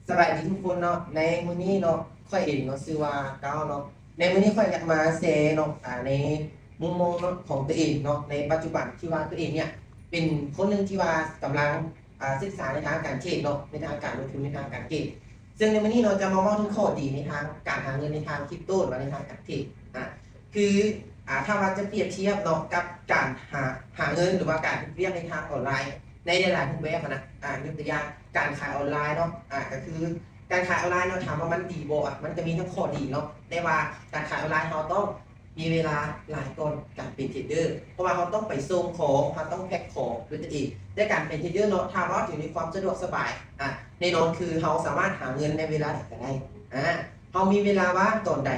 ສະບາຍດີທຸກຄົນເນາະ ໃນມື້ນີ້ເນາະ ຂ້ອຍເອງເນາະ ຊື່ວ່າກ້າວເນາະ ໃນມື້ນີ້ຂ້ອຍຢາກມາແຊເນາະ ອ່າ ໃນມຸມມອງເນາະ ຂອງຕົວເອງເນາະ ໃນປັດຈຸບັນທີ່ວ່າຕົວເອງເນຍ ເປັນຄົນໜຶ່ງທີ່ວ່າກຳລັງ ອ່າ ສຶກສາໃນທາງການເທຣດເນາະ ໃນທາງການລົງທຶນ ໃນທາງການເທຣດ ເຊິ່ງໃນມື້ນີ້ເນາະ ຈະມາເວົ້າເຖິງຂໍ້ດີໃນທາງການຫາເງິນໃນທາງຄຣິບໂຕ ຫຼືວ່າໃນທາງການເທຣດ ອ່າ ຄື ອ່າ ຖ້າວ່າຈະປຽບທຽບເນາະ ກັບການຫາ ຫາເງິນ ຫຼືວ່າການເຮັດວຽກໃນທາງອອນລາຍ ໃນຫຼາຍໆຮູບແບບຫັ້ນນະ ອ່າ ຍົກຕົວຢ່າງ ການຂາຍອອນລາຍເນາະ ອ່າ ກໍຄືການຂາຍອອນລາຍເນາະ ຖາມວ່າມັນດີບໍ່? ອ່ະ ມັນກໍມີທັງຂໍ້ດີເນາະ ແຕ່ວ່າການຂາຍອອນລາຍເຮົາຕ້ອງມີເວລາຫຼາຍກ່ອນການເປັນເທຣດເດີ ເພາະວ່າເຮົາຕ້ອງໄປສົ່ງຂອງ ເຮົາຕ້ອງແພັກຂອງດ້ວຍຕົວເອງ ແຕ່ການເປັນເທຣດເດີເນາະ ຖ້າເວົ້າເຖິງໃນຄວາມສະດວກສະບາຍ ອ່າ ແນ່ນອນຄືເຮົາສາມາດຫາເງິນໃນເວລາໃດກໍໄດ້ ອ່າ ເຮົາມີເວລາວ່າງຕອນໃດ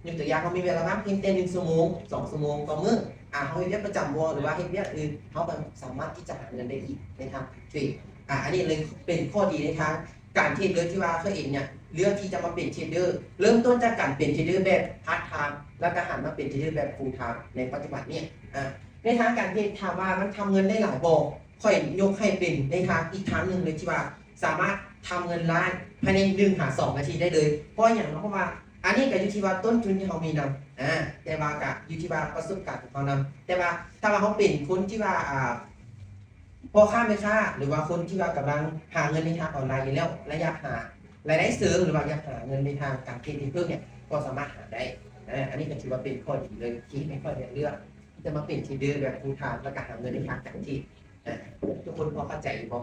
ຍົກຕົວຢ່າງ ເຮົາມີເວລາວ່າງພຽງແຕ່ໜຶ່ງຊົ່ວໂມງ ສອງຊົ່ວໂມງຕໍ່ມື້ ອ່າ ເຮົາເຮັດວຽກປະຈຳບໍ່ ຫຼືວ່າເຮັດວຽກອື່ນ ເຮົາກໍສາມາດທີ່ຈະຫາເງິນໄດ້ອີກໃນທາງເທຣດ ອ່າ ອັນນີ້ເລີຍເປັນຂໍ້ດີໃນທາງການເທຣດເດີ ທີ່ວ່າຂ້ອຍເອງເນຍເລືອກທີ່ຈະມາເປັນເທຣດເດີ ເລີ່ມຕົ້ນຈາກການເປັນເທຣດເດີແບບພາດທາມ ແລ້ວກໍຫັນມາເປັນເທຣດເດີແບບຟູລທາມໃນປັດຈຸບັນນີ້ ອ່າ ໃນທາງການເທຣດ ຖາມວ່າມັນທຳເງິນໄດ້ຫຼາຍບໍ່? ຂ້ອຍຍົກໃຫ້ເປັນໃນທາງອີກທາງໜຶ່ງເລີຍ ທີ່ວ່າສາມາດທຳເງິນລ້ານພາຍໃນໜຶ່ງຫາສອງນາທີໄດ້ເລີຍ ເພາະຫຍັງເນາະ? ເພາະວ່າອັນນີ້ກໍຢູ່ທີ່ວ່າຕົ້ນທຶນທີ່ເຮົາມີນຳ ອ່າ ແຕ່ວ່າກໍຢູ່ທີ່ວ່າປະສົບການຂອງເຮົານຳ ແຕ່ວ່າຖ້າວ່າເຮົາເປັນຄົນທີ່ວ່າ ອ່າ ພໍ່ຄ້າແມ່ຄ້າ ຫຼືວ່າຄົນທີ່ວ່າກຳລັງຫາເງິນໃນທາງອອນລາຍຢູ່ແລ້ວ ແລະ ຢາກຫາລາຍໄດ້ເສີມ ຫຼືວ່າຢາກຫາເງິນໃນທາງການເທຣດທີ່ເພີ່ມເນຍ ກໍສາມາດຫາໄດ້ ອ່າ ອັນນີ້ກໍຖືວ່າເປັນຂໍ້ດີເລີຍ ທີ່ໃຫ້ຂ້ອຍເລືອກທີ່ຈະມາເປັນເທຣດເດີແບບຟູລທາມ ແລ້ວກໍຫາເງິນໃນທາງການເທຣດ ອ່າ ທຸກຄົນພໍເຂົ້າໃຈຢູ່ບໍ່?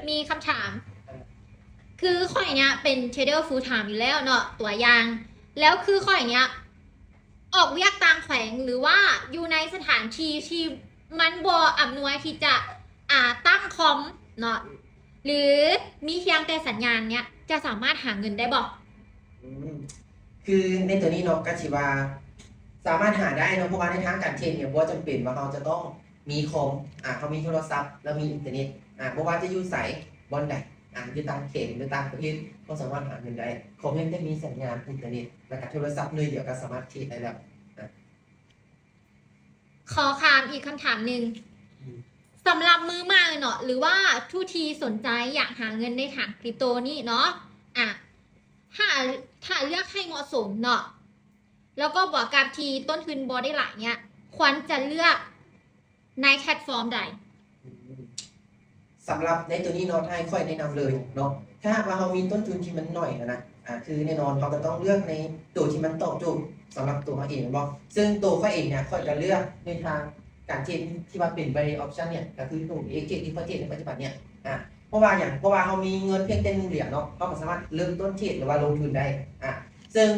ມີຄຳຖາມ ຄືຂ້ອຍເນຍເປັນເທຣດເດີຟູລທາມຢູ່ແລ້ວເນາະ ຕົວຢ່າງ ແລ້ວຄືຂ້ອຍເນຍອອກວຽກຕ່າງແຂວງ ຫຼືວ່າຢູ່ໃນສະຖານທີ່ທີ່ມັນບໍ່ອຳນວຍທີ່ຈະ ອ່າ ຕັ້ງຄອມເນາະ ຫຼືມີພຽງແຕ່ສັນຍານເນຍ ຈະສາມາດຫາເງິນໄດ້ບໍ່? ອືມ ຄືໃນຕົວນີ້ເນາະ ກໍຊິວ່າສາມາດຫາໄດ້ເນາະ ເພາະວ່າໃນທາງການເທຣດເນຍ ບໍ່ຈຳເປັນວ່າເຮົາຈະຕ້ອງ ມີຄອມ ອ່າ ເຮົາມີໂທລະສັບ ແລ້ວມີອິນເຕີເນັດ ອ່າ ບໍ່ວ່າຈະຢູ່ໃສ ບ່ອນໃດ ອ່າ ຢູ່ຕ່າງແຂວງ ຢູ່ຕ່າງປະເທດ ກໍສາມາດຫາເງິນໄດ້ ຂໍພຽງແຕ່ມີສັນຍານອິນເຕີເນັດ ແລ້ວກໍໂທລະສັບໜ່ວຍດຽວກໍສາມາດເທຣດໄດ້ແລ້ວ ອ່າ ຂໍຖາມອີກຄຳຖາມໜຶ່ງ ອືມ ສຳລັບມືໃໝ່ເນາະ ຫຼືວ່າຜູ້ທີ່ສົນໃຈຢາກຫາເງິນໃນທາງຄຣິບໂຕນີ້ເນາະ ອ່າ ຖ້າ ຖ້າເລືອກໃຫ້ເໝາະສົມເນາະ ແລ້ວກໍບວກກັບທີ່ຕົ້ນທຶນບໍ່ໄດ້ຫຼາຍເນຍ ຄວນຈະເລືອກໃນແພລດຟອມໃດ? ສຳລັບໃນໂຕນີ້ເນາະ ຖ້າໃຫ້ຂ້ອຍແນະນຳເລີຍເນາະ ຖ້າຫາກວ່າເຮົາມີຕົ້ນທຶນທີ່ມັນໜ້ອຍຫັ້ນນະ ອ່າ ຄືແນ່ນອນເຮົາກໍຕ້ອງເລືອກໃນໂຕທີ່ມັນຕອບໂຈດສຳລັບໂຕເຮົາເອງແມ່ນບໍ່? ເຊິ່ງໂຕຂ້ອຍເອງເນຍ ຂ້ອຍກໍເລືອກໃນທາງການເທຣດທີ່ວ່າເປັນ binary option ເນຍ ກໍຄືໂຕ exchange ທີ່ຂ້ອຍເທຣດໃນປັດຈຸບັນເນຍ ອ່າ ເພາະວ່າຫຍັງ? ເພາະວ່າເຮົາມີເງິນພຽງແຕ່ໜຶ່ງຫຼຽນເນາະ ເຮົາກໍສາມາດເລີ່ມຕົ້ນເທຣດ ຫຼືວ່າລົງທຶນໄດ້ ອ່າ ເຊິ່ງ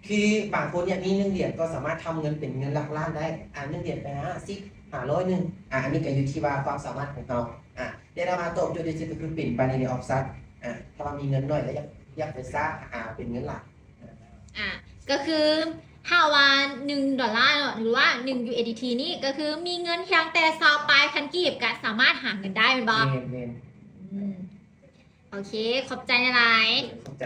ຄືບາງຄົນເນຍມີໜຶ່ງຫຼຽນກໍສາມາດທຳເງິນເປັນເງິນຫຼັກລ້ານໄດ້ ອ່າ ໜຶ່ງຫຼຽນໄປຫ້າສິບ ຫ້າຮ້ອຍ ໜຶ່ງ ອ່າ ອັນນີ້ກໍຢູ່ທີ່ວ່າຄວາມສາມາດຂອງເຮົາ ອ່າ ແຕ່ຖ້າວ່າຕອບໂຈດທີ່ສຸດກໍຄືເປັນ binary option ອ່າ ຖ້າວ່າມີເງິນໜ້ອຍແລ້ວຢາກ ຢາກຈະສ້າງ ອ່າ ເປັນເງິນຫຼາຍ ອ່າ ກໍຄືຖ້າວ່າໜຶ່ງໂດລາເນາະ ຫຼືວ່າໜຶ່ງ USDT ນີ້ ກໍຄືມີເງິນພຽງແຕ່ຊາວປາຍພັນກີບ ກໍສາມາດຫາເງິນໄດ້ແມ່ນບໍ່? ແມ່ນ ແມ່ນ ອືມ ໂອເຄ ຂອບໃຈຫຼາຍໆ ຂອບໃຈ.